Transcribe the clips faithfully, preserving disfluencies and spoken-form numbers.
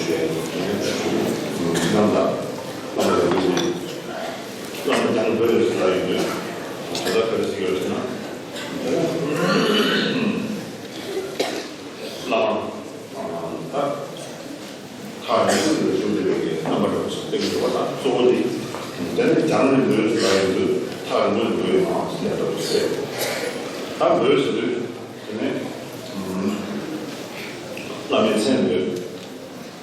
ཞུ་ཡ་ཡིན། ཁྱེད་རྣམས་ལ་བླ་མ་ཡོད་དགོས་ཀྱི། བླ་མ་ཀྱང་བོད་ལ་ཞུ་ལ་ཡོད་དུས་ད་ལྟ་ག་རེ་ཞིག་ཡོད་ཟེར་ན། བླ་མ་ད་ཐག་རིང་པོ་ནས་བཞུགས་བསྡད་པའི་རྣམ་པ་འདྲ་བོ་ཞིག་སྟོན་གྱི་འདུག་པ། ད་གཙོ་བོ་དེ་དེ་ནས་བྱང་ནས་བོད་ཞུ་ལ་ཡོད་དུས་ཐག་རིང་པོ་ནས་བོད་ཡོང་བ་ཞིག་ཡག་འདྲ་བོ་ཞིག་རེད། ད་བོད་ཟེར་དུས་དེ་ནས་བླ་མའི་མཚན་བོད།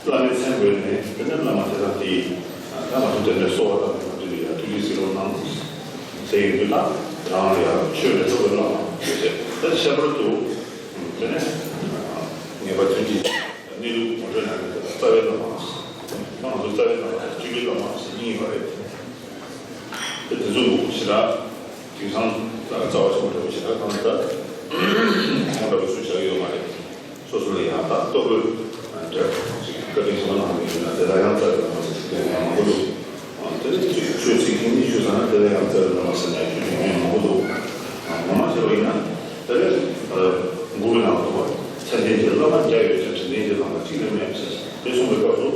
བླ་མའི་མཚན་བོས་ནས་དེ་ནས་བླ་མ་དེ་དང་དེས་ད་ང་ཚོ་དེ་འདྲའི་གསོལ་བ་བཏབ་ནས་ང་ཚོ་ལ་ཡར་ཐུགས་རྗེ་གཟིགས་རོགས་གནང་ཟེར་ཡོང་དུས། ད་རང་ལ་ཡར་ཆོས་ལས་སློབ་པའི་བླ་མ་ཡོད་ཚད་ད་ཁྱད་པར་དུ་དེ་ནས་ངེས་པ་ཐུན་གྱི་གནས་ལུགས་ངོ་སྤྲོད་གནང་མཁན་དེ་རྩ་བའི་བླ་མ། ད་ང་ཚོ་རྩ་བའི་བླ་མ་དང་སྤྱི་པའི་བླ་མ་ཟེར་གཉིས་ཡོད་པ་རེད། དེ་དེ་ཚོ་ཞེ་དྲག་དེང་སང་རྩ་བ་ཆེན་པོ་འདྲ་བོ་ཞེ་དྲག་གང་ལྟར་ཁོང་འདྲ་བོ་སུ་བྱ་གི་ཡོད་མ་རེད། སོ་སོ་ལ་ཡང་དག་རྟོགས་པའི་འདྲ་ཅིག་བཀའ་དྲིན་ཆེན་པོ་གནང་བ་ཡིན་ན་དེ་ལ་ཡང་རྩ་བའི་བླ་མ་ཟེར་ཞུ་མཁན་ཡང་མང་པོ་འདུག་དེ་ནས་ཅིག་ཆོས་ཚིག་གི་ནི་ཞུ་ས་ན་དེ་ལ་ཡང་རྩ་བའི་བླ་མ་ཟེར་ནས་ཞུ་མཁན་ཡང་མང་པོ་འདུག་ངོ་མ་བྱས་པ་ཡིན་ན་དེ་ལས་མགུར་གྱི་ནང་དུ་མཚན་ལྡན་གྱི་བླ་མ་བརྒྱ་ཡོད་ཀྱང་དྲིན་ལྡན་གྱི་བླ་མ་གཅིག་ལས་མེད་ཟེར། དེ་གསུངས་པའི་སྐབས་སུ་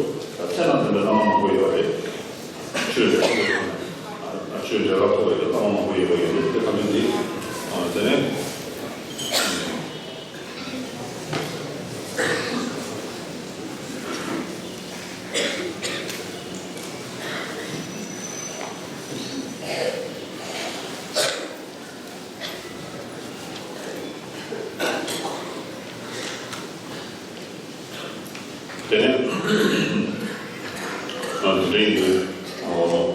མཚན་དང་ལྡན་པའི་བླ་མ་མང་པོ་ཡོད་རེད། ཆོས་ལས་ཆོས་འབྲེལ་བ་ཐོགས་པའི་བླ་མ་མང་པོ་ཡོད་པ་ཡིན་དུས་དེ་ཁ་ཐུག་དེ་དེ་ནས། དེ་ནས་ཨ་དེ་འདྲ་ཡིན་དུས་ཨོ་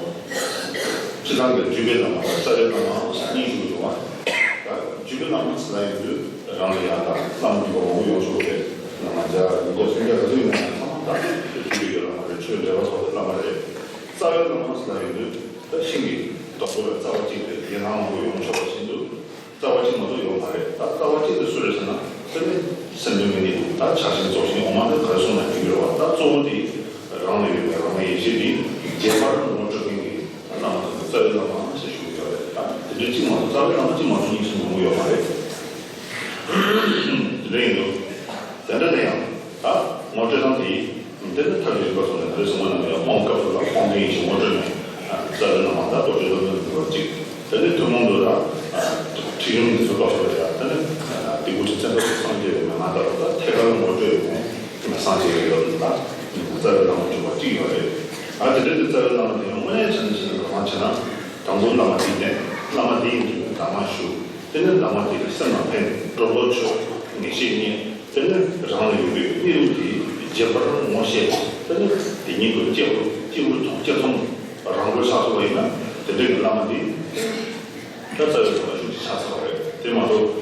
སྤྱིར་བཏང་གི་བརྒྱུད་པའི་བླ་མ་དང་རྩ་བའི་བླ་མ་གཉིས་ཞུ་གི་འདུག་པ། ད་བརྒྱུད་པའི་བླ་མ་ཟེར་ན་ཡིན་དུས་རང་ལ་ཡང་དག་བླ་མ་བརྒྱུད་པ་མང་པོ་ཡོང་ཆོག་གི་རེད། བླ་མ་བརྒྱ་ཉིས་བརྒྱ་སུམ་བརྒྱ་ག་ཚོད་ཡིན་ན་ཡང་ཚང་མ་ད་བརྒྱུད་པའི་བླ་མ་རེད། ཆོས་འབྲེལ་བ་ཐོགས་པའི་བླ་མ་རེད། རྩ་བའི་བླ་མ་ཟེར་ན་ཡིན་དུས་ད་ཤིང་གི་རྡོག་པོ་ལ་རྩ་བ་གཅིག་རེད། ཡན་ལག་མང་པོ་ཡོང་ཆོག་པ་བཞིན་དུ། རྩ་བ་གཅིག་མ་གཏོགས་ཡོད་མ་རེད། ད་རྩ་བ་གཅིག་དེ་སུ་རེད་ཟེར་ན་དེ་ནི་སེམས་དོན་མི་གནས་ལུགས་ད་ཕྱག་ཆེན་རྫོགས་ཆེན་འོག་མ་དེ་ག་རེ་གསུངས་ན་འགྲིག་གི་རེད་བ། ད་གཙོ་བོ་དེ་རང་ལ་ཡོད་པའི་རང་མའི་ཡེ་ཤེས་དེ་རྒྱས་པར་ངོ་སྤྲོད་མཁན་གྱི་བླ་མ་དང་རྩ་བའི་བླ་མ་ཞེས་ཞུ་གི་ཡོད་རེད། ད་དེ་འདྲའི་གཅིག་མ་གཏོགས་རྩ་བའི་བླ་མ་གཅིག་མ་གཏོགས་གཉིས་སུ་མང་པོ་ཡོད་མ་རེད། དེ་འདྲ་ཡིན་དུས་དེ་འདྲ་ལ་ཡང་ད་ངོ་སྤྲོད་སྟངས་དེ་དེ་ནི་ཐབས་ཤེས་རིག་པ་སོགས་ནས་ད་རེས་གསུངས་པ་རྣམས་ཡང་དབང་སྐབས་སུ་ལ་དབང་དོན་ཡིད་བཞིན་ངོ་སྤྲོད་ནས་རྩ་བའི་བླ་མ་དང་རྡོ་རྗེ་སློབ་དཔོན་འདུལ་བ་གཅིག་དེ་ནི་ཐུན་མོང་དུ་ལ་ཁྲིད་གཞུང་འདི་ཚོ་སྐབས་སུ་ལ་ཡང་དེ་ནི་སྡིག་པ་ཁྲི་བཙན་པོ་སངས་རྒྱས་པའི་མན་ངག་ལྟ་བུ་ད་ཐད་ཀར་ངོ་སྤྲོད་ཡོད་མཁན་སངས་རྒྱས་པའི་ཡོད་ལ་རྩ་བའི་བླ་མ་འཇུག་པ་གཅིག་ཡོད་རེད། ཨ་དེ་འདྲ་དེ་རྩ་བའི་བླ་མ་དེ་ཡང་དངོས་གནས་བྱས་ན་བྱས་ན་གང་བྱས་ན་དང་པོ་བླ་མ་དེ་བསྟེན། བླ་མ་དེ་ཡིན་དུས་གདམས་ངག་ཞུ། དེ་ནས་བླ་མ་དེ་གི་སེམས་ལ་ཕན། གྲོགས་པོ་ཆོས་ངེས་ཤེས་རྙེད། དེ་ནས་རང་ལ་ཡོད་པའི་གནས་ལུགས་དེ་རྒྱས་པར་ངོ་ཤེས། དེ་ནས་དེ་ཉིད་དུ་གཅེར་བུ་གཅེར་བུ་མཐོང་གཅེར་མཐོང་རང་གྲོལ་ཆགས་ཐུབ་པ་ཡིན་ན་དེ་འདྲ་གི་བླ་མ་དེ་ད་རྩ་བའི་བླ་མ་ཤུགས་ཀྱིས་ཆགས་ཚར་བ་རེད། དེ་མ་གཏོགས་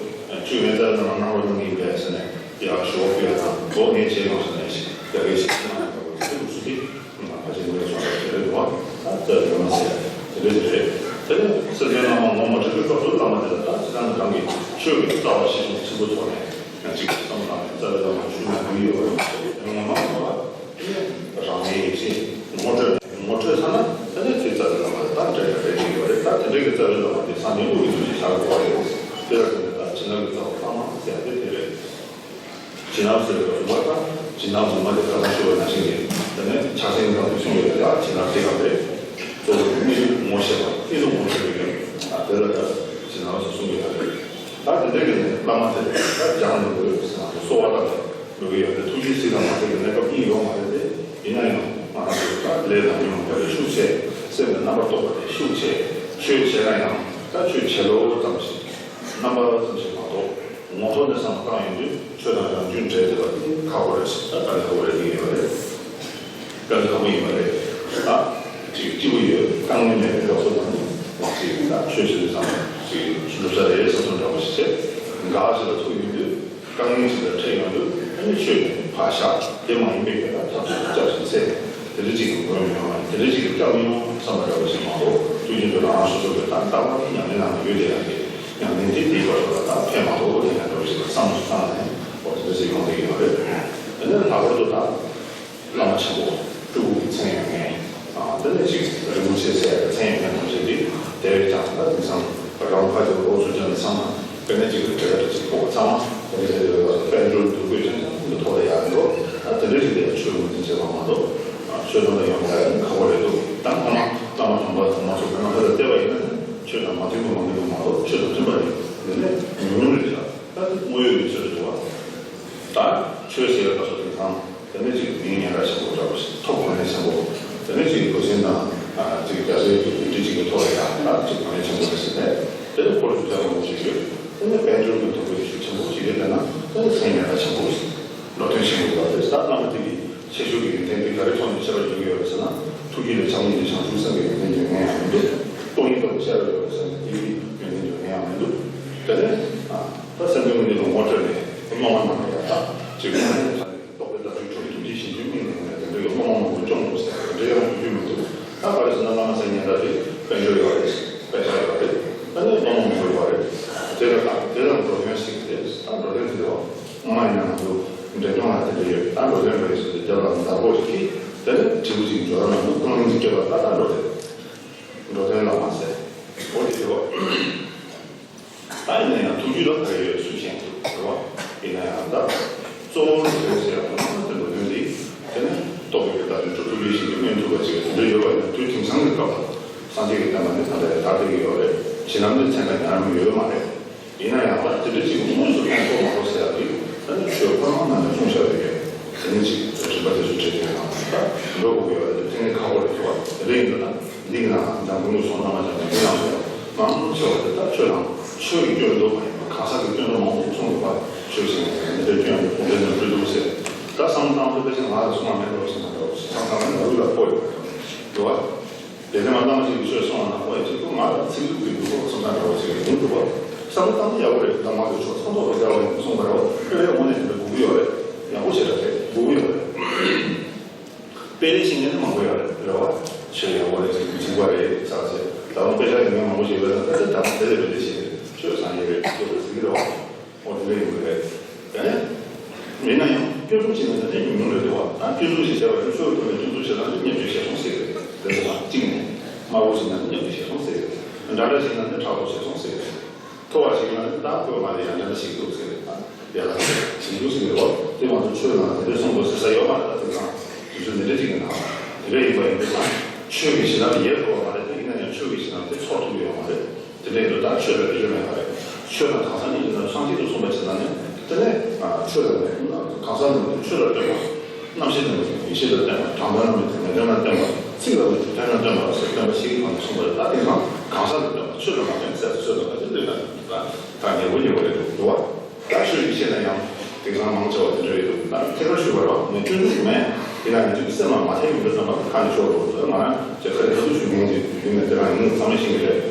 ཁྱོད་ངའི་རྩ་བའི་བླ་མ་གནང་རོགས་གནང་གི་ཡིན་པས་ཟེར་ནས་ཡར་ཞུ་བ་ཕུལ་ཡ་དང་སྒོ་ངས་བྱས་ཡོང་ཟེར་ནས་ཡ་གི་ཞིག་གནང་ཡ་འདྲ་བོ་དེ་འདྲ་སུ་དེ། ང་ཕལ་ཆེར་ངོས་བཟུང་བ་དེ་རེད་འདུག་བ། ད་རྩ་བའི་བླ་མ་ཟེར་དེ་འདྲ་ཞིག་རེད། དེ་ནས་སེམས་ཅན་བླ་མ་ངོ་མ་འཕྲོད་པའི་སྐབས་སུ་བླ་མ་དེ་ལ་ད་ཅི་ལྟར་ན་རང་གི་ཆོས་ཀྱི་རྩ་བ་ཤེས་བྱུང་ཆེན་པོ་ཐོག་ནས་ཡང་ཅིག་བསམ་བློ་བཏང་ནས་རྩ་བའི་བླ་མ་ཞུ་ན་འགྲིག་ཡོད་རེད། དེ་ངོ་མ་ངོ་བ་དེ་ནས་རང་མེད་ཡེ་ཤེས་ངོ་འཕྲོད་ངོ་འཕྲོད་ཚར་ན་དེ་ནས་ཚེ་རྩ་བའི་བླ་མ་དེ་ད་འདྲ་ཡང་རེད་འགྲིག་ཡོད་རེད། ད་དེ་འདྲ་གི་རྩ་བའི་བླ་མ་དེ་སངས་རྒྱས་ཀླུ་གི་ཐུགས་རྗེ་ཆགས་དགོས་པ་རེད། དེ་ལ་བརྟེན་ནས་ད་བྱིན་རླབས་ཀྱི་རྩ་བ་བླ་མ་ཟེར་ཡ་དེ་དེ་རེད། བྱིན་རླབས་ཟེར་བའི་སྐབས་སུ་ད་བྱིན་རླབས་ངོ་མ་དེ་ཁ་སང་ཞུས་པ་ནང་བཞིན་གྱི་དེ་ནས་ཕྱག་ཆེན་སྒང་དུ་གསུངས་ཡོད་པ་ཡང་བྱིན་རླབས་དེ་ག་རེད། གཙོ་བོ་གནས་ལུགས་ངོ་ཤེས་པ་གནས་ལུགས་ངོ་ཤེས་པའི་ཡོན་ད་དེ་ལ་ད་བྱིན་རླབས་སུ་གསུངས་ཡོད་པ་རེད། ད་དེ་འདྲ་གི་ནས་བླ་མ་དེ་ད་སྦྱངས་ནས་འགྲོ་ཡོད་ཟེར་ན་གསོལ་བ་བཏབ་ནས་འགྲོ་གི་ཡོད་དེ་ཐུགས་རྗེ་གཟིགས་དང་མ་གཟིགས་ཀྱི་གནས་སྐབས་གཉིས་ཡོད་མ་རེད་དེ། ཡིན་ན་ཡང་ང་རང་ཚོ་ད་ལས་དང་ཉོན་མོངས་པ་ཤུགས་ཆེ་སེམས་ཀྱི་རྣམ་པར་རྟོག་པ་དེ་ཤུགས་ཆེ་ཆོས་བྱས་ན་ཡང་ད་ཆོས་བྱེད་ལོ་ཙམ་ཞིག་རྣམ་པ་ཙམ་ཞིག་མ་གཏོགས། ངོ་ཐོག་ནས་བསམ་བློ་བཏང་ཡོང་དུས་ཆོས་དང་རང་རྒྱུད་འབྲེལ་བསྡད་པ་དེ་ཁག་པོ་རེད་ཟེར། ད་དཀའ་ལས་ཁག་པོ་རེད་ཡིན་ཡོད་རེད། དཀའ་ལས་ཁག་པོ་ཡིན་པ་རེད། ད་ཅིག་སྐྱིད་པོ་ཡོད་དཀའ་ངལ་མེད་པའི་སྐབས་སུ་ད་ནི་ཅིག་ད་ཆོས་བྱེད་དུས་ཙམ་ཅིག་འགྲུབ་ས་རེད་བསམ་བསམ་འདྲ་བོ་ཞིག་བྱས། འགག་ཅིག་ལ་ཐུག་ཡོང་དུས་དཀའ་ངལ་ཅིག་ལ་འཕྲད་ཡོང་དུས་ཨ་ནི་ཆོས་ནས་ཕར་བཞག་དེ་མ་ཡིན་པའི་གི་ད་ཐབས་ཤེས་བསྐྱར་ཞིག་འཚོལ། དེ་འདྲ་ཅིག་གི་མགོན་ཡོང་བ་ཡིན། དེ་འདྲ་ཅིག་གི་སྐྱབས་ཡོང་བསམ་པ་འདྲ་བོ་ཞིག་མ་གཏོགས་དུས་རྒྱུན་དུ་རང་རང་སོ་སོ་གི་ད་ལྟ་བ་ཉམས་ལེན་ནང་ཡོད་དེ་ཡང་གི་ཉམས་ལེན་དེ་དེའི་བར་དུ་ལ་ད་ཕན་མ་ཐོགས་དེ་ཡང་འདྲ་བོ་ཞིག་ལ་བསམ་བློ་ཞིག་བཏང་ནས་འོ་དེ་འདྲ་ཞིག་ཡོང་བསྡད་ཀྱི་ཡོད་རེད། དེ་ནས་ལྷག་པར་དུ་ད་བླ་མ་ཆེན་པོ་སྤྲུལ་སྐུ་གི་མཚན་ཡོད་མཁན་དེ་ནས་ཅིག་རིན་པོ་ཆེ་ཟེར་ཡག་གི་མཚན་ཡོད་མཁན་ཐམས་ཅད་དེ་དེ་བས་ཀྱང་ད་དེང་སང་རང་ཕར་ཚུར་འགྲོ་ཚུར་ཀྱང་ཚང་མ་དཔེར་ན་ཅིག་གི་གྲལ་ཁ་ཅིག་ཕོག་ཚང་མ་དེ་འདྲ་ཞིག་ཡོད་པ་དཔལ་འབྱོར་འདུ་འགོད་ཀྱང་ཀྱང་ཀུན་ཏུ་ཐོག་ལ་ཡར་འགྲོ། ད་དེ་འདྲ་ཞིག་ལ་ཡང་ཆོས་ངོས་འཛིན་བྱེད་པ་མ་ ཆེན་པོ་འགྲོ་དོན་ཆེན་པོ་ཡོད་རེད། ད་བླ་མ་དེ་གི་ཆེ་ཤོས་ཀྱི་ཡོན་ཏན་དེ་ག་རེ་ཐོག་ནས་ཆེ་བ་ཡོང་གི་ཡོད་རེད་ཟེར་ན། ཐུགས་རྒྱུད་ལ་བྱམས་སྙིང་རྗེ་བྱང་ཆུབ་སེམས་ཀྱི་ཡོན་ཏན་ཡོད་མཁན་ཡང་མི་འདུག། སྟོང་ཉིད་ཐོག་ནས་ཆེ་བ་ཡོད་རེད་ཟེར་ན་དེ་གི་ཡོན་ཏན་ཡོད་མཁན་ཡང་མི་འདུག། དེ་ནས་ད་སེམས་དོན་གྱི་ལུང་ངོ་སྤྲོད་ནས་སློབ་མ་རྣམས་ལ་ཡང་ད་ཅིག་རྟོགས་པའི་ལྟ་ཚུལ་ཁྲོད་ཐུགས་རྗེ་ཞིང་ཆེན་དམིགས་ནས་ཡོང་ནས་དེ་འདྲ་ཡོད། སློབ་མ་མང་པོ་སྐྱོང་དགོས་ཟེར་དེ་འདྲ་ཡང་ཡོང་རྒྱུ་མི་འདུག། ད་ག་རེ་ཟེར་ན་བླ་མ་སེང་གེ་ད་དེ་དཔལ་འབྱོར་ཡོད་རེད། དཔེ་ཆ་ཡོད་རེད། ད་ནི་སློབ་མ་མང་པོ་ཡོད་རེད། དེ་ལ་ད་དེ་ལ་འགྲོ་དོན་ཞིག་རེད། ད་འགྲོ་དོན་དེ་བ་སྔོན་མ་ཡིན་ན་ང་ཚོ་འདྲེ་སྐྱོང་ལ་དེ་འདྲ་ཡོད། ད་འགྲོ་དོན་རེད་ཟེར་ཏེ་རྒྱབ་ལ་མདའ་ཕོག་ཅིག་གིས་དེ་ནི་དྲིལ་བུ་ཅིག་འབྱོར་ན་ནི་ཀུན་སློང་ཅིག་སྐྱེས་པ་ད་ད་འགྲོ་དོན་འགྲོ་དོན་ལ་མ་ཟད། འོ་དེ་དེ་བ། ད་ཡིན་ན་ཡང་ཐུགས་རྒྱུད་ལ་ག་རེ་ཡོད་སུས་ཤེས་འདུག་རེད་བ། ཡིན་ན་ཡང་ད་གཙོ་བོ་རེད་ཟེར་ཡང་ཐུགས་སྣང་དེ་འགྲོ་དོན་འདི་དེ་ནི་རྟོགས་པའི་གི་ད་དུས་ཚོད་ཐུགས་རྗེ་ཞིང་ཆེན་དབྱིངས་ཐུབ་པ་ཅིག་འདི་ཡོད་པ་ཡིན་ན་དུས་དེང་སང་གི་སྐབས་ལ་སངས་རྒྱས་ཀྱི་བསྟན་པ་འདི་ད་ལྟ་ཡང་དར་བསྡད་ཀྱི་ཡོད་རེད། བྱིན་རླབས་འདི་མཚན་དང་ཉམས་ཡོད་མ་རེད། ཡིན་ན་ཡང་ད་དེ་འདྲ་ཅིག་དངོས་སུ་མཐོང་ཐུབ་མ་ཐུབ་ཟེར་ཡ་དེ་ད་ནི་ཆོས་ཁོ་རང་ནང་ནས་གསུངས་བཞག་ཡོད་རེད། དེ་ནི་ཅིག་དྲན་པ་དེ་ཚོ་བྲལ་ཏེ་ཡང་ད་འགྲོ་དགོས་ཀྱི་ཡོད་རེད། དེ་ནི་ཁག་པོ་རེད་ཟེར་བ་དེ་འདྲ་ཡིན་འདུག་ན། འདི་གི་ནང་འཛམ་བུ་གླིང་སོགས་བླ་མ་དང་འདི་ཡང་ཡོད། མང་ཆེ་བ་དེ་ད་ཆོས་དང་ཆོས་ཀྱི་སྐྱོན་འདུག་པ་ཡིན་པ། གང་ཟག་གི་སྐྱོན་འདུག་མང་པོ་གསུངས་འདུག་པ། ཆོས་ཟེར་ནས་མི་འདོད་སྐྱོན་འདུག་གོང་འདྲེན་ནས་འདོད་འདུག་ཟེར། ད་བསམ་བློ་བཏང་དུས་ཕལ་ཆེར་ང་ལ་གསུང་བ་མེད་འགྲོ་ཟེར་མ་འདྲ་བ་ཞིག་བསམ་བཏང་ན་ལུས་ལ་ཕོག་ཡོད་འདུག་པ། དེ་ནས་མ་བཏང་ཞིག་ཆོས་གསུང་བ་ན་ཕོག་ཡ་ཅིག་ཏུ་ང་ལ་ཚིག་ལུགས་ཀྱི་འདུག་གོ་བསམ་བཏང་འདྲ་བ་ཞིག་ཡིན་འདུག་པ། བསམ་བློ་བཏང་ན་ཡག་པོ་རེད། ད་མ་གི་ཆོས་ཚོགས་ཐོག་ལ་བསྡད་པ་ཡིན་གསུངས་པ་རེད་བ། དེ་བས་དངོས་གནས་དེ་འདྲ་དགོས་ཀྱི་ཡོད་རེད། ཡག་པོ་བྱས་ད་དེ་དགོས་ཀྱི་ཡོད་རེད། དཔེ་ལེན་ཤེས་མཁན་དེ་མང་པོ་ཡོད་རེད་རེད་བ། ཆོས་ཡག་པོ་རེད་ཟེར་གྱི་འཇིགས་པ་རེད་ཟེར་ཟེར། ད་རུང་དཔེ་ཆ་ཡོད་མཁན་མང་པོ་ཞིག་ཡོད་རེད། ད་དེ་ད་དེ་ལས་དཔེ་ལེན་ཤེས་རེད། ཆོས་བཟང་ཡོད་རེད་ཟེར་གྱི་རེད་བ། འོ་དེ་འདྲ་ཡོད་རེད། དེ་ནས་མིན་ན་ཡང་སྐྱོན་འཛུགས་བྱེད་ན་ད་ནས་ཉུང་ཉུང་རེད་འདུག་བ། ད་སྐྱོན་འཛུགས་ཞིག་བྱས་པ་ཡིན་ཆོས་ཐོག་ནས་སྐྱོན་འཛུགས་བྱེད་སྟངས་དེ་བརྙས་བཅོས་བྱས་སོང་ཟེར་གྱི་རེད། དེ་ཚོ་བ་གཅིག་ནས་དམའ་བོ་ཞིག་ན་བརྙས་བཅོས་བྱས་སོང་ཟེར་གྱི་རེད། འདྲ་འདྲ་ཞིག་ན་ནི་དྲག་པོ་བྱས་སོང་ཟེར་གྱི་རེད། མཐོ་བ་ཞིག་ན་ནི་ད་དགོས་མ་རེད། ཡང་འདྲ་འདྲ་ཞིག་འདུག་ཟེར་གྱི་རེད། ད་དེ་ལ་ཞིག་འདུག་ཟེར་གྱི་རེད་བ། དེ་མ་གཏོགས་ཆོས་ནང་དེ་འདྲ་གསུངས་འདུག་ཟེར་ས་ཡོད་མ་རེད། ད་དེང་སང་དུས་ཚོད་འདི་འདྲ་ཅིག་ཡིན་ན་དེ་འདྲ་ཡིན་པ་ཡིན་དུས་ད་ཆོས་ཀྱི་བྱིན་རླབས་ཡལ་དགོས་མ་རེད། དེ་ཡིན་ན་ཡང་ཆོས་ཀྱི་བྱིན་རླབས་དེ་ཚོར་ཐུབ་ཀྱི་ཡོད་མ་རེད། དེ་འདྲའི་འདུག་ད་ཆོས་ལ་རིགས་མེད་པ་རེད། ཆོས་དང་གང་ཟག་གཉིས་ཀྱི་ནང་སངས་རྒྱས་ཀྱིས་གསུངས་པ་བྱས་ན་ནི་དེ་ནས་ཆོས་ལ་མེད། གང་ཟག་ནི་ཆོས་ལ་ལྟོས་པ། རྣམ་ཤེས་ལ་མེད། ཡེ་ཤེས་ལ་ལྟོས་པ། དྲང་དོན་ལ་མེད། མེད་དོན་ལ་ལྟོས་པ། ཚིག་ལ་མེད། དོན་ལ་ལྟོས་པ་ཟེར་སྟོན་པ་ཞིག་གིས་གསུངས་པ་རེད། ད་དེང་སང་གང་ཟག་ལ་ལྟོས་པ། ཆོས་ལ་མ་ལྟོས་ཟེར་ཆོས་ལ་མ་ལྟོས་ལྟོས་ན་ད་ད་ཉེ་བོ་ཉེ་བོ་རེད་འདུག་བ། ད་ཆོས་ཀྱི་ཆེད་ལ་ཡང་དེང་སང་མང་ཆེ་བ་དེ་འདྲ་རེད་འདུག་ད་ཐད་ཀར་ཞུས་པ་རེད་བ། ངས་སྐྱོན་འཛུགས་མེད། ཡིན་ན་ང་ཚོའི་སེམས་ལ་མ་ཐེག་ཡོང་དུས་ཙམ་པ་ཁ་ནས་ཤོར་འགྲོ་འདུག་ང་རང་ཅིག་ཁ་ནས་ཐབས་ཤེས་ཞུ་མཁན་ཅིག་ཡིན་ནས་དེ་རང་ཡིན་ནོ་ཚང་མས་ཤེས་ཀྱི་རེད།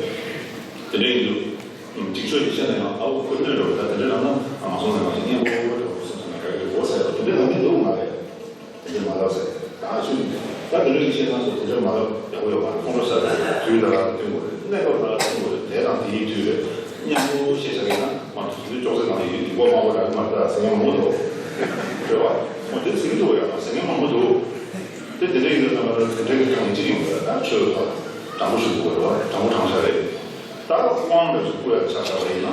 དེ་འདྲ་ཡིན་དུས། ཅིག་ཆོས་ཀྱི་ཆེད་ལ་ཡང་ཨ་བོ་ཁོ་གནོད་འགྲོ་ད་དེ་འདྲ་ལབ་ན་ཨ་མ་སོང་ན་མ་ཤེས་སྙན་པོ་འགྲོ་སོང་ན་ག་གི་འོ་ཟེར་བ་དེ་འདྲ་ལབ་མི་འདུག་མ་རེད། དེ་འདྲ་མ་ལབ་ཟེར། ད་ཆོས་ད་དེ་འདྲ་ཡིན་ཤེས་ན་སོ་དེ་འདྲ་མ་ལབ་ཡག་པོ་ཡོད་མ་རེད། ཁོང་ཁྲོ་ཟ་དགོས་རེད། དུས་ལ་ལ་བསྟུན་དགོས་རེད། གནས་སྐབས་ལ་ལ་བསྟུན་དགོས་རེད། དེ་དང་དེའི་དུས་རེད། མཉམ་པོ་ཤེས་བྱ་ཡིན་ན་མ་གཏོགས་དུས་ཚོད་ཅོག་ཙེ་ནང་ལ་ཡོད་དུས་འགོ་མ་འགོ་རག་གི་མ་རེད། ད་ཟེར་མཁན་མང་པོ་འདུག་རེད་བ། འོ་དེ་ཟེར་གི་འདུག་ཡ། ཟེར་མཁན་མང་པོ་འདུག་དེ་དེ་འདྲ་ཡིན་དུས་ཙམ་པ་ལ་དེ་འདྲ་གི་ཐང་གཅིག་ཡོང་གི་རེད། ད་ཆོས་ལ་དྲང་པོ་ཞུ་དགོས་རེད་བ། དྲང་པོ་དྲང་བཞག་རེད། ད་དབང་འདྲ་ཞིག་བསྐུར་ཡ་ཆ་བཞག་པ་ཡིན་ན།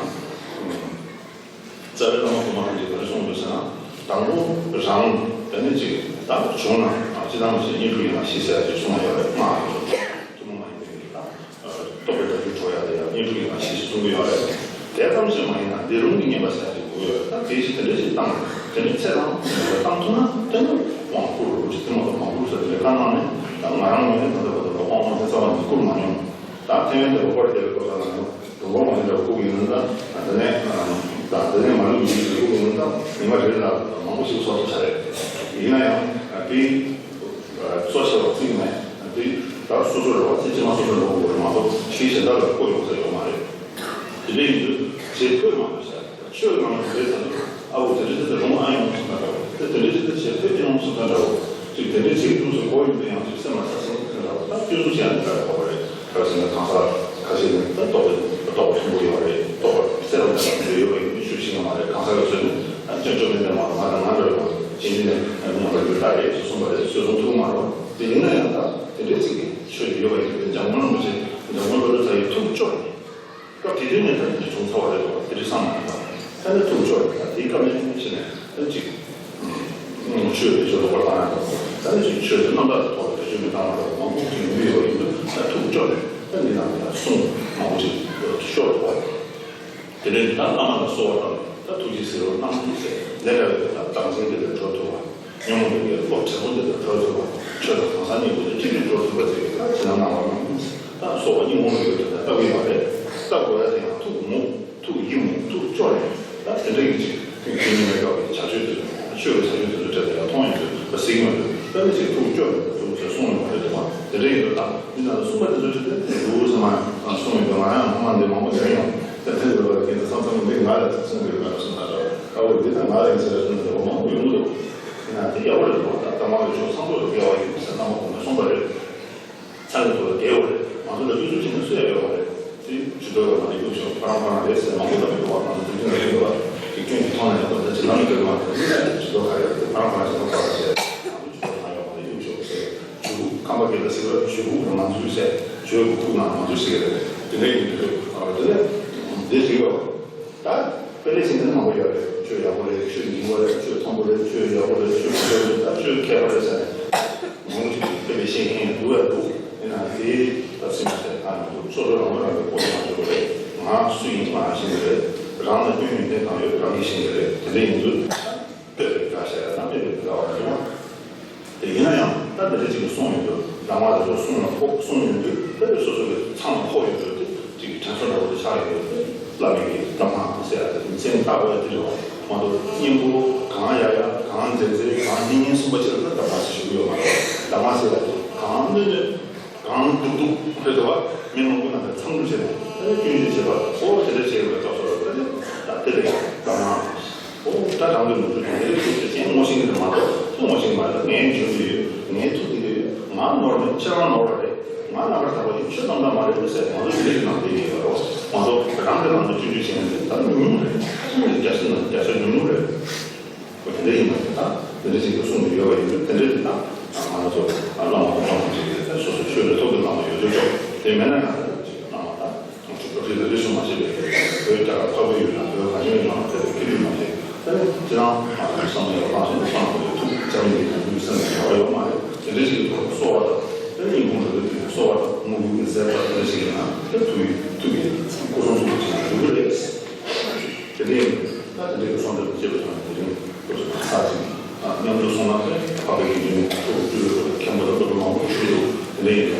རྩ་བའི་བླ་མ་གོང་མ་རང་གིས་ག་རེ་གསུངས་འདུག་ཟེར་ན། དང་པོ་རང་དེ་ནི་ཅིག་ད་བྱུང་ན་ཅི་ལྟར་མ་བྱས་གཉིས་དྲུག་ཡིན་ན་ཤི་ཟེར་ཡ་ཅིག་གསུང་ཡ་ཡོད་རེད། སྔགས་ཀྱི་ཐུན་མོང་མ་ཡིན་པའི་ད་རྟོགས་པའི་ཐབས་ཀྱི་གྲོགས་ཡ་དེ་ཡང་གཉིས་དྲུག་ཡིན་ན་ཤི་ཟེར་གསུང་གི་ཡོད་རེད། དེ་ཙམ་ཞིག་མ་ཡིན་ན་བདེ་རུང་གི་བསྙེན་པ་ཟེར་ཡ་ཅིག་དགོས་ཡོད་རེད། ད་དེ་ཞིག་དེ་འདྲ་ཞིག་བཏང་དེ་འདྲའི་ཚེ་རང་བཏང་ཐུབ་ན་དེ་ནི་དབང་བསྐུར་རོ་ཅིག་དེ་མ་གཏོགས་མ་བསྐུར་ཟེར་དེ་འདྲའི་བཀའ་གནང་ནས་ད་ང་རང་ངོས་ནས་ད་ལྟ་བར་དུ་དབང་དབང་དེ་རྩ་བ་ནས་བསྐུར་མ་མྱོང་། ད་ཐེ་ཝན་དུ་རོགས་པར་བསྡད་པའི་སྐབས་ལ་ཡང་དུ་བ་མ་ཡིན་པར་བསྐུར་གྱི་ཡོད་ན། ད་དེ་ནས་ད་དེ་ནས་མ་ལུས་ཡིན་ཞེས་བསྐུར་གྱི་ཡོད་ན། ད་ཉི་མ་རེ་ལ་མང་པོ་ཞིག་གསོག་ཐུབ་ས་རེད། ཡིན་ན་ཡང་དེ་གཙོ་ཆེ་བ་བརྩིས་མེད། དེ་ད་སོ་སོ་རེ་བ་ཚེ་ཕྱི་མ་སོ་སོ་འགྲོ་དགོས་རེད་མ་གཏོགས་ཕྱིའི་གཞན་དག་ལ་བསྐུར་ཡོང་ས་ཡོད་མ་རེད། དེ་འདྲ་ཡིན་དུས་རྗེས་ཐོས་མ་དགོས་ས་རེད། ཆོས་ནང་ལ་དེ་ཚོ་ཨ་བོ་དེ་འདྲ་དེ་འདྲ་རུང་ཨ་ཡོང་སོང་ད་འདྲ་བོ། དེ་དེ་འདྲ་དེ་འདྲ་བྱེད་ཐུབ་ཀྱི་ཡོང་སོང་ད་འདྲ་བོ། ཅིག་དེ་འདྲ་བྱེད་ཀྱི་འདུག་ཟེར་གོ་ཡོང་དུས་ཡང་ཅིག་སེམས་ལ་ཚ་སེམས་ཁ་འདྲ་བོ། ད་སྐྱོན་འཛུགས་བྱེད་ཡང་འདྲ་བོ་རེད། ག་རེ་ཟེར་ན་གང་ཟག་ཁ་ཤས་ནི་ད་རྟོགས་པ་རྟོགས་པ་མཐོན་པོ་ཡོད་རེད། རྟོགས་པ་གསལ་བ་ལྡན་པ་དེ་འདྲ་ཡོད་པ་ཡིན་དུས་ཤུགས་ཤིག་མ་རེད། གང་ཟག་གི་ཚོད་ནི་ད་སྐྱོན་བཅོས་མིན་ཏེ་མ་ང་དང་ང་འདྲ་བོ་ཅིག་ནི་མཉམ་པར་འགྱུར་ད་རེད་ཟེར་གསུངས་པ་རེད། ཟེར་གསུང་ཐུབ་མ་རེད། དེ་ཡིན་ན་ཡང་ད་དེ་འདྲའི་ཅིག་གི་ཆོས་ཅིག་ཡོད་པ་ཡིན་དུས་འཇམ་མགོན་རིན་པོ་ཆེ་འཇམ་མགོན་བློ་གྲོས་ཚ་ཡི་ཐུགས་སྐྱོ་རེད། སྐབས་དེ་དུས་ནས་ད་དེ་བྱུང་ཚར་བ་རེད་དོ། དེ་དུས་བསམ་མ་ཐུབ་པ། ད་ནི་ཐུགས་སྐྱོ་རེད། ད་དེའི་སྐབས་ནས་ཕྱིན་ནས་ད་ཅིག་ཆོས་དེ་ཆོས་ལོག་པར་བཏང་ཡ་དང་། ད་ནི་ཅིག་ཆོས་དེ་རྣམ་དག་གི་ཐོག་ལ་བེད་སྤྱོད་མི་བཏང་བ་དང་མང་པོ་ཅིག་ཡོང་གི་ཡོད་པ་ཡིན་དུས། ད་ཐུགས་སྐྱོ་ནས་ད་འདི་ནང་ལ་གསུང་མང་པོ་ཅིག་ཤོར་འདུག་བ། དེ་ནས་ད་བླ་མ་ལ་གསོལ་བ་བཏབ་ནས་ད་ཐུགས་རྗེས་གཟིགས་རོགས་གནང་ཟེར། ལས་འདྲ་བའི་ད་བདག་འཛིན་དེ་ལས་གྲོལ་ཐུབ་པ། ཉོན་མོངས་པའི་བློ་བྲེལ་པོ་འདི་ལས་གྲོལ་ཐུབ་པ། ཆོས་དང་གང་ཟག་གཉིས་པོ་དེ་གཅིག་ཏུ་གྲོལ་ཐུབ་པ་ཟེར་གྱི་ད་བྱིན་རླབས་གནང་བ་རྣམས་ད་གསོལ་བ་སྙིང་ཁོང་ལ་ཡོད་དེ་ད་ལྟ་བུའི་བ་རེད། ད་དགོས་ཡ་དེ་ཡང་ཐུགས་མོ་ཐུགས་ཡིད་མོ་ཐུགས་སྐྱོ་ནས་ད་དེ་འདྲ་ཡིན་ཅིག་དེ་ཉིན་མེད་དགའ་བའི་བྱ་སྤྱོད་དེ་ ད་ནི་ཅིག་ཐུགས་སྐྱོ་ནས་ཐུགས་ཚེ་གསུང་ཡོང་བ་རེད་འདུག་བ། དེ་འདྲ་ཡིན་དུས་ད་འདི་ནང་ལ་གསུངས་པ་དེ་ཚོ་ཅིག་དེ་འདུག་བསམ་མ་གསུང་ཡོང་དུས། ང་ཡང་ངོ་མ་འདི་མང་པོ་ཡོད་ཡོང་། ད་དེ་འདྲ་བ་དེ་ཚོ་བསམ་བསམ་འདི་ང་ལ་ཅིག་གསུང་དགོས་ཡོད་པ་ལ་སོང་ད་ལ། ཨ་འོ་འདི་ད་ང་ལ་ཡིན་ཟེར་ལ་གསུང་འདྲ་བ་མང་པོ་ཡོང་གི་འདུག་ཡིན་ན་དེ་ཡག་པོ་རེད་འདུག་ད་ལྟ་མང་གི་ཕྱོགས་ཚང་པོ་ལ་དགེ་བ་ཡོད་ཟེར་རྣམ་པ་གོང་ནས་གསུངས་པ་རེད། ཚ་ལས་ཐུག་ལ་དགེ་བ་རེད། ང་ཚོ་ལ་གཡུག་གཡུག་བྱེད་ན་སུ་ཡང་ཡོད་མ་རེད། དེ་ཇུས་གཏོགས་ཡོད་མ་རེད། གཡུག་ཤོག་ཁོ་རང་ཁོ་རང་རེད་ཟེར་མང་པོ་ལབ་ཀྱི་འདུག་བ། ང་ཚོ་དུས་རྒྱུན་ལ་ཡིན་འདུག་བ། དེ་སྐྱོན་གྱི་མཐོང་ན་ཡག་པོ་ད་ཅི་ལབ་ནས་སྐྱོན་མ་རེད། དེ་ཇུས་གཏོགས་ག་རེ་རེད། དེ་ཁོ་རང་ཁོ་རང་བྱེད་ན་ཁོ་རང་བྱེད། ང་ཚོ་ཇུས་གཏོགས་གང་ཡོད་མ་རེད། གཡུག་ཤོག་ཟེར། ཇུས་ཁུག་ཁམས་པ་སྐད་ལ་ཟེར་བ་ཇུས་ཁུག་ལ་མ་འཛུལ་ཟེར། ཇུས་ཁུག་ཁུག་ནང་མ་འཛུལ་ཟེར་གི་རེད། དེ་འདྲ་ཡིན་དུས་ཨ་དེ་ལས་འདི་རེད་བ། ད་དཔེ་ལས་ཤེས་མཁན་མང་པོ་ཡོད་རེད། ཆོས་ཡག་པོ་རེད། ཆོས་སྙིང་པོ་རེད། ཆོས་མཐོན་པོ་རེད། ཆོས་ཡག་པོ་རེད། ཆོས་མཐོན་པོ་རེད། ད་ཆོས་མཁས་པ་རེད་ཟེར་ནས་མང་པོ་ཞིག་དཔེ་ལས་ཤེས་མཁན་ཡང་འདུག་ཡ་འདུག་ཡིན་ན་དེའི་སྐབས་སུ་མ་ཟད་ད་ང་ཚོ་སོ་སོ་རང་མོས་རང་གི་ཁོག་ནང་འཇོག་རེད། ང་སུ་ཡིན་ང་ཤེས་ཀྱི་རེད། རང་ལ་སྐྱོན་ཡོན་ཏན་གང་ཡོད་རང་གིས་ཤེས་ཀྱི་རེད། དེ་འདྲ་ཡིན་དུས་དཔེ་ལས་དགའ་བཤད་ཡ་དང་དཔེ་ལས་དགའ་བ་རེད་འདུག་དེ་ཡིན་ན་ཡང་ད་འདི་འདྲ་ཅིག་གིས་གསུངས་ཡོང་དུས། སྡོམ་པ་དེ་ཚོ་གསུངས་ན་ཕོག་གསུངས་ཡོང་དུས་དེ་ཚོ་སོ་སོ་གི་མཚང་ལ་ཕོག་ཡོང་དུས་དེ་ཅིག་གི་དྲན་གསོ་འདྲ་བོ་དེ་ཆགས་ཡོང་དུས། བླ་མའི་གི་གཏམ་སྨྲ་ཟེར་ཡ་དེ་མཚན་བཏགས་དགོས་ཡ་དེ་རེད་བ། མ་གཏོགས་སྙིང་པོ་གང་ཡག་ཡག་གང་མཛེས་མཛེས་གང་སྙན་སྙན་གསུངས་པ་ཅིག་ལ་ད་སྡོམ་པ་ཟེར་ཞུ་གི་ཡོད་མ་རེད། སྡོམ་པ་ཟེར་ཡ་དེ་གང་གནོད་གནོད་གང་སྡུག་སྡུག་རེད་འདུག་བ། མི་མང་པོ་རྣམས་ལ་འཚམས་འདྲི་བྱས་ནས་ད་ནི་སྐྱོན་བརྗོད་བྱེད་པ། ཨོ་དེ་འདྲ་བྱས་ཡོད་པའི་སྐབས་སུ་ལ་ད་ནི་ད་དེ་ལས་སྡོམ་པ། ཨོ་ད་རང་གི་ནོར་འཁྲུལ་དེ་འདྲ་ཐུག་ཚེ་གཞན་ངོ་ཤེས་ཀྱི་རེད་མ་གཏོགས་ཁོ་ངོ་ཤེས་ཀྱི་མ་རེད། ད་ངའི་འཇོན་གྱི་ཡོད། ངའི་ཐུགས་དེ་འདྲ་ཡོད། ང་ནོར་མེད། ཁྱེད་རང་ནོར་བ་རེད། ང་རྣམ་པར་དག་པ་ཡིན། ཁྱོད་རྣམ་དག་མ་རེད་ཟེར་ང་ཚོ་དེ་འདྲ་ནང་བསྡད་ཀྱི་ཡོད་རེད། ང་ཚོ་རང་གི་ནང་དུ་སྐྱོན་བརྗོད་བྱས་ནས་ད་ནི་ཉུང་ཉུང་རེད། ཁ་ཤས་ནས་བརྒྱ་ཆ་ནས་བརྒྱ་ཆ་ཉུང་ཉུང་རེད། ཁོ་དེ་འདྲ་ཡིན་པ་རེད། ད་དེ་འདྲ་ཞིག་གིས་གསུངས་ནས་ཡོད་པ་ཡིན་དུས་དེ་འདྲ་དེ་ད་ང་ཚོ་བླ་མ་དང་བླ་མ་ཅིག་གིས་ད་སོ་སོ་ཆོས་ལ་ཐུགས་ཀྱི་བླ་མ་ཡོད་དོ་ཅོག་དེ་མེད་ན་ཡང་ད་ཅིག་བླ་མ་ད་ཅིག་རེ་རེ་རེ་ཞུ་མ་བྱེད་པའི་བོད་རྒྱ་གར་འཕགས་པའི་ཡུལ་ན་བོད་གངས་ཅན་གྱི་ལྗོངས་ན་དེ་ལ་ཁྱེད་ཀྱིས་མ་བྱེད། ད་ནི་ཁྱེད་རང་ང་ཚོའི་བསམ་བློ་ཡག་པོ་བཏང་སོང་ན་ཁྱེད་རང་ཚོ་ལ་ཐུགས་བཅངས་ནས་ཐུགས་སེམས་ཀྱི་བྱ་བ་ཡོད་མ་རེད། དེ་འདྲ་ཞིག་གི་ཐོག་གསོལ་བ་དང་དེ་ནི་ཡིན་ཁུངས་རེ་རེ་དུས་གསོལ་བ་དང་མོས་གུས་ཀྱི་མཛད་པ་དེ་འདྲ་ཞིག་ཡིན་ན་དེ་ཐུགས་ཀྱི་ཐུགས་ཀྱི་སྐུ་གསུང་ཐུགས་ཀྱི་ཆེད་དུ་འགྲུབ་ཀྱི་རེད། དེ་ནས་ད་དེ་འདྲའི་གསུང་གྲོས་ཀྱི་སྐྱེས་བུ་ཚང་མ་དེ་རིང་ཁོ་ཚོ་ཚར་ཅིག་མཉམ་དུ་སོང་ན་ད་འཕགས་པའི་དགེ་འདུན་ཚོགས་སྤྱི་ཚོགས་མཁན་པོ་དང་སློབ་དཔོན་མང་པོ་ཞིག་འདུག་དེ་འདྲ་ཡིན་